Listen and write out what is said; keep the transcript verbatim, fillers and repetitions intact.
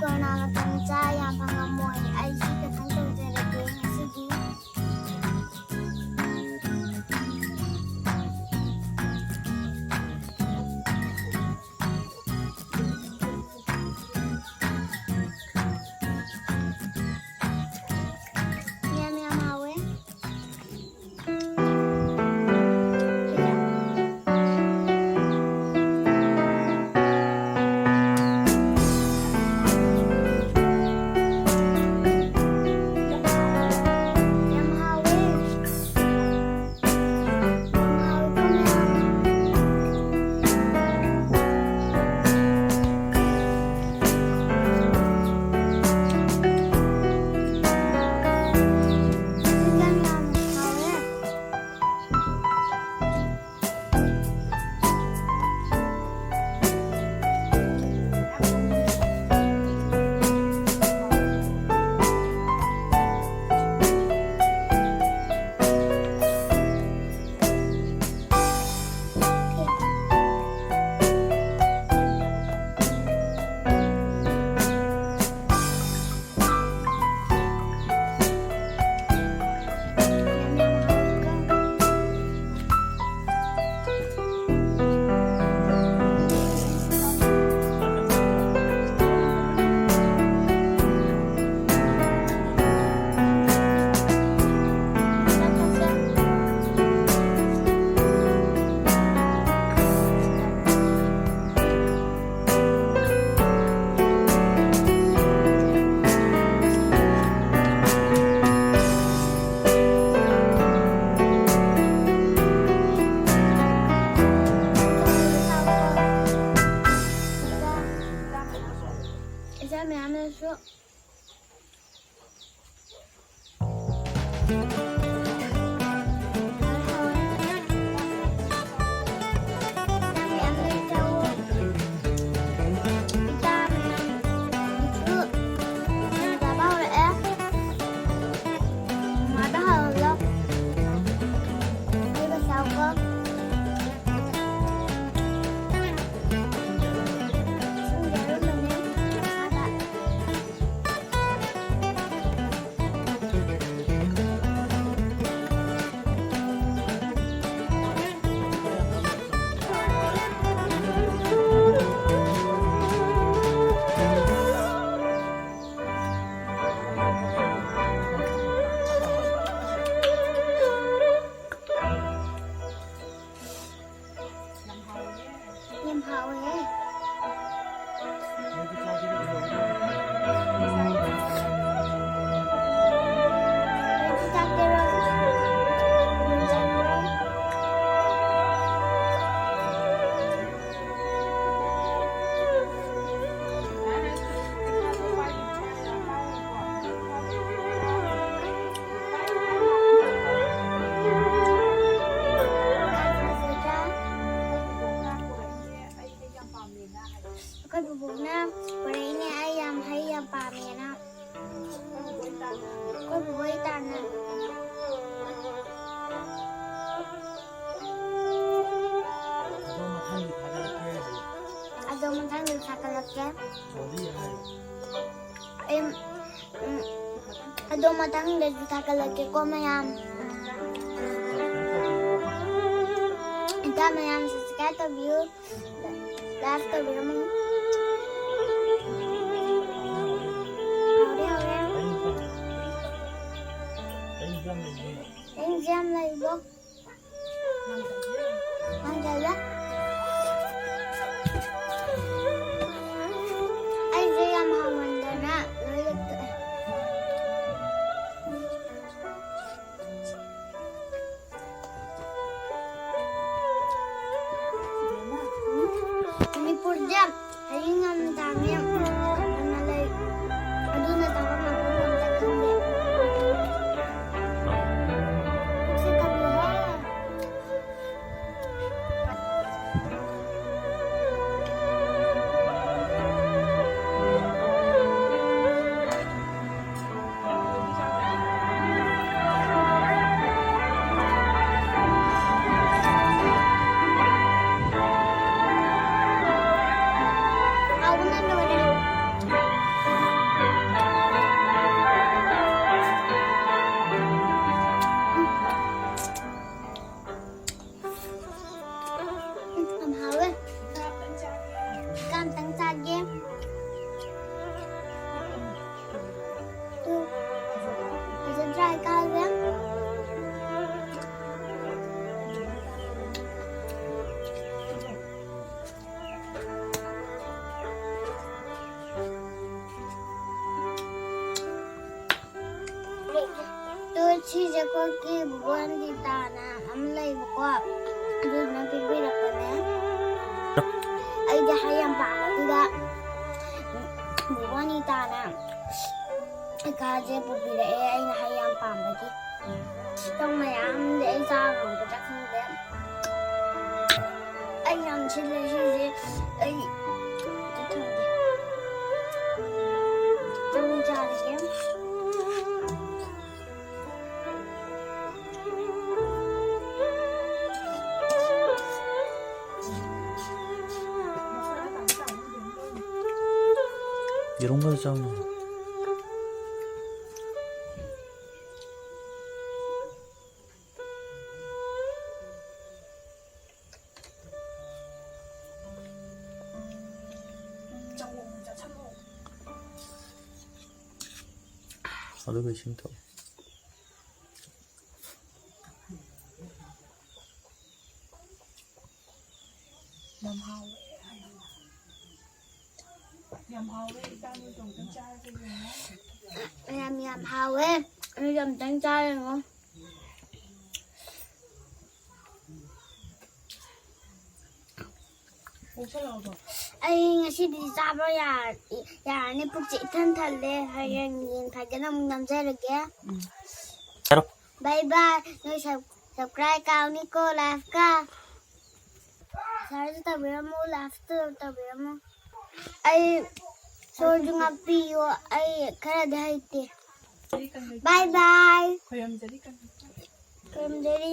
Corona ꯃꯇꯝ ꯆꯥ ꯌꯥꯝ ꯐꯪꯉꯝꯃꯣꯏ꯫ ꯑꯩ ꯁꯤ ꯈꯛꯇꯪ ꯇꯧꯖꯔꯒꯦ ꯉꯁꯤꯗꯤ꯫ ꯌꯥꯝ ꯌꯥꯝ ꯍꯥꯎꯋꯦ꯫ ꯏꯆꯥ ꯃꯌꯥꯝꯅꯁꯨ ꯑꯩ, ꯎꯝ, ꯑꯗꯣ ꯃꯊꯪꯗꯁꯨ ꯊꯥꯒꯠꯂꯛꯀꯦꯀꯣ ꯃꯌꯥꯝ꯫ ꯏꯇꯥ ꯃꯌꯥꯝ subscribe ꯇꯧꯕꯤꯌꯨ, like ꯇꯧꯕꯤꯔꯝꯃꯨ꯫ ꯍꯥꯎꯔꯦ, ꯍꯥꯎꯔꯦ꯫ ꯑꯩꯁꯨ ꯌꯥꯝ ꯂꯩꯕꯣ꯫ ꯃꯥꯡꯖꯜꯂꯦ꯫ ꯑꯩꯁꯦ ꯌꯥꯝ ꯍꯥꯎꯃꯟꯗꯅ ꯂꯣꯏ ꯂꯦꯞꯊꯣꯛꯑꯦ꯫ ꯃꯅꯤꯄꯨꯔꯁꯦ ꯍꯌꯦꯡ ꯌꯥꯝꯅ ꯇꯥꯡꯉꯦ꯫ ꯌꯥꯝꯅ ꯂꯩ꯫ ꯑꯗꯨꯅ ꯇꯥꯕ ꯉꯝꯕ ꯉꯝꯗ ꯈꯪꯗꯦ꯫ ꯄꯨꯛꯁꯦ ꯊꯜꯂꯦꯍꯦ꯫ ꯍꯥꯎꯕꯅ ꯂꯣꯏꯔꯦ꯫ ꯎꯝ, ꯌꯥꯝ ꯍꯥꯎꯋꯦ꯫ ꯈꯔ ꯑꯝꯇꯪ ꯆꯥꯒꯦ꯫ ꯎꯝ, ꯐꯖꯗ꯭ꯔꯥ ꯍꯩꯈꯥꯁꯦ? ꯇꯣ, ꯁꯤꯁꯦ ꯑꯩꯈꯣꯏꯒꯤ ꯕꯨꯕꯣꯛ ꯑꯅꯤꯇꯥꯅ ꯑꯃ ꯂꯩꯕꯀꯣ, ꯑꯗꯨꯗꯨꯅ ꯄꯤꯕꯤꯔꯛꯄꯅꯦ꯫ ꯑꯩꯗꯤ ꯍꯩ ꯌꯥꯝ ꯄꯥꯝꯕꯗꯨꯗ ꯕꯨꯕꯣꯛ ꯑꯅꯤꯇꯥꯅ ꯍꯩꯈꯥꯁꯦ ꯄꯨꯕꯤꯔꯛꯑꯦ, ꯑꯩꯅ ꯍꯩ ꯌꯥꯝ ꯄꯥꯝꯕꯒꯤ꯫ ꯁꯤꯇꯪ ꯃꯌꯥꯝꯗꯤ ꯑꯩ ꯆꯥ ꯉꯝꯒꯗ꯭ꯔꯥ ꯈꯪꯗꯦ꯫ ꯑꯩ ꯌꯥꯝ ꯁꯤꯜꯂꯦ ꯁꯤꯁꯦ꯫ ꯑꯩ ꯑꯝꯇ ꯊꯝꯒꯦ꯫ ꯆꯧ ꯆꯥꯔꯒꯦ꯫ ꯌꯦꯔꯨꯝꯒ ꯆꯥꯎꯅ꯫ ꯑꯗꯨꯒ ꯏꯁꯤꯡ ꯊꯛꯑꯣ꯫ ꯌꯥꯝ ꯍꯥꯎꯋꯦ꯫ ꯌꯥꯝ ꯍꯥꯎꯋꯦ꯫ ꯏꯇꯥ, ꯅꯣꯏꯁꯨ ꯑꯝꯇꯪ ꯆꯥꯔꯒ ꯌꯦꯡꯉꯣ꯫ ꯌꯥꯝ, ꯌꯥꯝ ꯍꯥꯎꯋꯦ꯫ ꯅꯣꯏꯁꯨ ꯑꯝꯇꯪ ꯆꯥꯔꯒ ꯌꯦꯡꯉꯣ꯫ ꯑꯩ ꯉꯁꯤꯗꯤ ꯆꯥꯕ ꯌꯥꯔ-, ꯌꯥꯔꯅꯤ꯫ ꯄꯨꯛꯁꯦ ꯏꯊꯟ ꯊꯜꯂꯦ꯫ ꯍꯌꯦꯡ ꯌꯦꯟ ꯐꯖꯅ ꯑꯃꯨꯛ ꯅꯝꯖꯔꯒꯦ꯫ ꯆꯠꯂꯣ꯫ ꯕꯥꯏ ꯕꯥꯏ꯫ ꯅꯣꯏ ꯁꯕ-, subscribe ꯀꯥꯎꯅꯤꯀꯣ, like ꯀ꯫ Share ꯁꯨ ꯇꯧꯕꯤꯔꯝꯃꯨ, like ꯁꯨ ꯇꯧꯕꯤꯔꯝꯃꯨ꯫ ꯑꯩ ꯁꯣꯔꯁꯨ ꯉꯥꯛꯄꯤꯌꯨ, ꯑꯩ ꯈꯔꯗꯤ ꯍꯩꯇꯦ꯫ ꯕꯥꯏ ꯕꯥꯏ꯫ ꯈꯣꯏꯔꯝꯖꯔꯤ꯫ ꯈꯣꯏꯔꯝꯖꯔꯤ꯫